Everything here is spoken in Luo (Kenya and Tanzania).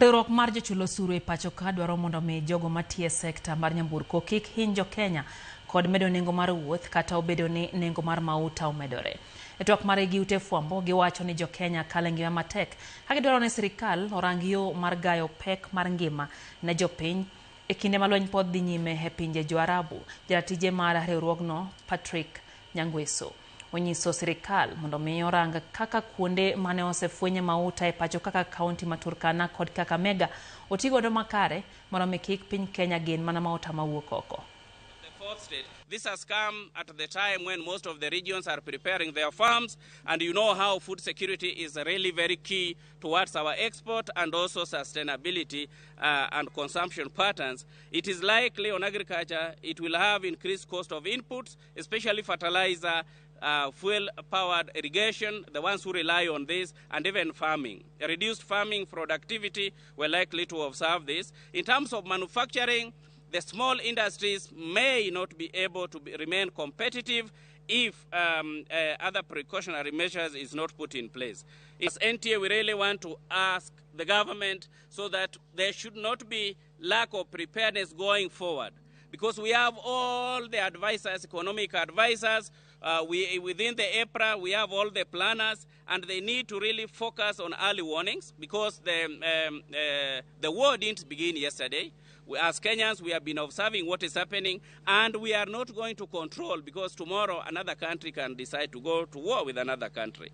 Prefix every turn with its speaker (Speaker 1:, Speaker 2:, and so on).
Speaker 1: Riwruok mar jochul osuru e pacho ka dwaro mondo mi jogo matiyo e sekta mar nyamburko kik hiny jo-Kenya kod medo nengo mar wuoth kata obedo ni nengo mar mauta omedore. E twak margi gi ute fwambo, giwacho ni jo-Kenya kalo e ngima matek ka gidwaro ni sirikal orang yo mar gayo pek mar ngima ne jopiny e kinde ma lweny pod dhi nyime e pinje jo-Arabu. Jaratije mar riwruogno Patrick Nyangweso onyiso sirikal mondo mi orang kaka kuonde mane osefwenye mauta e pacho kaka kaunti ma Turkana kod Kakamega oti godo makare mondo mi kik piny Kenya gen mana mauta mawuok oko.
Speaker 2: The fourth state. This has come at the time when most of the regions are preparing their farms, and you know how food security is really very key towards our export and also sustainability and consumption patterns. It is likely on agriculture it will have increased cost of inputs, especially fertilizer, fuel-powered irrigation, the ones who rely on this, and even farming. Reduced farming productivity, we're likely to observe this. In terms of manufacturing, the small industries may not be able to remain competitive if other precautionary measures is not put in place. As NTA, we really want to ask the government so that there should not be lack of preparedness going forward, because we have all the advisors, economic advisors, within the EPRA, we have all the planners, and they need to really focus on early warnings, because the war didn't begin yesterday. We, as Kenyans, we have been observing what is happening, and we are not going to control, because tomorrow another country can decide to go to war with another country.